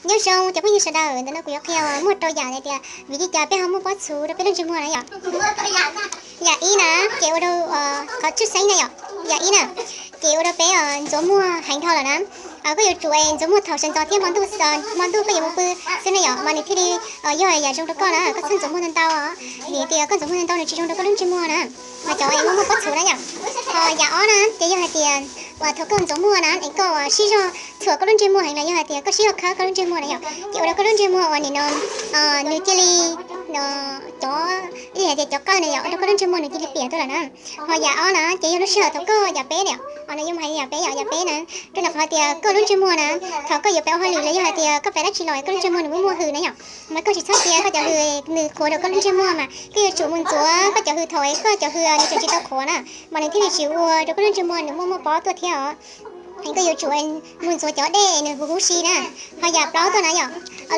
Nyob zoo cov phooj ywg sawv daws, ntawm no kuv yuav qhia muaj rau yam hais tias vim li cas peb ho muaj pob txhuv rau peb lub ntsej muag na yom. Yam ib na, ces ua rau qhov tshwj xeeb na yom. Yam ib na, ces ua rau peb ntxuav muag heev dhau lawm na. Koj yuav tsum es ntxuav muag thaum sawv ntxov thiab hmo ntuj, hmo ntuj koj yuav mus pw xwb na yom, mas nws thiaj li yog yam zoo rau koj na, koj txhob ntxuav muag ntau ntau, vim tias koj ntxuav muag ntau ntau nws tsis zoo rau koj lub ntsej muag na. Mas cov uas muaj pob txhuv na yom. Ho yam ob na ces yog hais tias uas thaum koj ntxuav muag na es koj uas sib zog txhuam koj lub ntsej muag heev los yog hais tias koj sib zog khawb koj lub ntsej muag na yom, ces ua rau koj lub ntsej muag uas nim no nws cia li cov, hais tias cov qawj na yom, ua rau koj lub ntsej muag nws cia li piam tuaj lawm na. Ho yam ob na ces yog lub sij hawm thaum koj yam peb na yom, no yuav mus hais yam peb yom, yam peb na, rau qhov tias koj lub ntsej muag na, thaum koj yuav pem ua hauj lwm los yog hais tias koj pem dab tsi los koj lub ntsej muag nws muaj muaj hws na yom. Mas koj tsis txhob cia koj cov hws nws qhuav rau koj lub ntsej muag, mas koj yuav tsum mus ntxuav koj cov hws thaum es koj cov hws nws tseem tsis tau qhuav na, mas nws thiaj li tsis ua rau koj lub ntsej muag nws muaj muaj pob tuaj thiab os. Es koj yuav tsum mus ntxuav cov dej nws huv huv si na. Ho yam plaub tuaj na yom,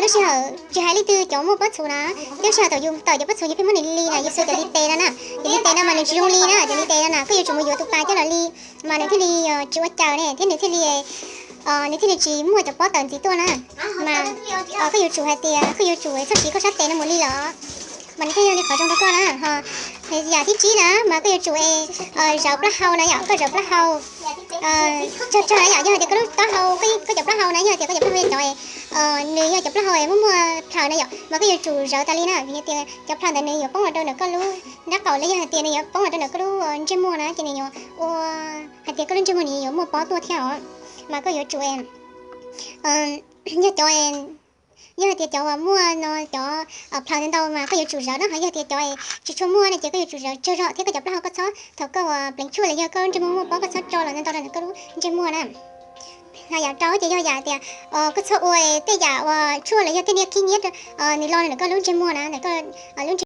lub sij hawm tsis hais leej twg cov muaj pob txhuv na, lub sij hawm thaum yus tawm cov pob txhuv yus pheej muab nws li na, yus xuas cov li tes no na, cov li tes no mas nws tsis zoo li na, cov li tes no na koj yuav tsum mus yuav tus pas coj los li, mas nws thiaj li tsis ua caws ne thiab nws thiaj li nws thiaj li tsis muaj cov pob tawm ntxiv tuaj na. Mas koj yuav tsum hais tias koj yuav tsum txhob siv koj sab tes no mus li lawm, mas nws thiaj yog li qhov zoo rau koj na. Ho yam thib tsib na mas koj yuav tsum es zawv plaub hau na yom, koj zawv plaub hau tsawg tsawg na yom, yog hais tias koj lub taub hau, koj cov plaub hau na, yog hais tias koj cov plaub hau yog cov nws yog cov plaub hau muaj muaj plhaws na yom, mas koj yuav tsum zawv tas li na, vim tias cov plhaws ntawd nws yuav poob los rau ntawm koj lub nrab qaum los yog hais tias nws yuav poob los rau ntawm koj lub ntsej muag na ces nws yuav ua hais tias koj lub ntsej muag nws yuav muaj pob tuaj thiab os. Mas koj yuav tsum yog cov, yog hais tias cov uas muaj no cov plhaws ntau ntau mas koj yuav tsum zawv na, ho yog tias cov tsis tshua muaj ne ces koj yuav tsum zawv tsawg zog thiab koj cov plaub hau koj txhob, thaum koj uas pleev tshuaj los yog koj lub ntsej muag muaj pob koj txhob tso los ntau ntau rau ntawm koj lub ntsej muag na. Ho yam rau ces yog yam tias koj txhob ua tej yam uas tshuaj los yog tej niag khib nyiab nws lo ntawm koj lub ntsej muag na, ntawm koj lub ntsej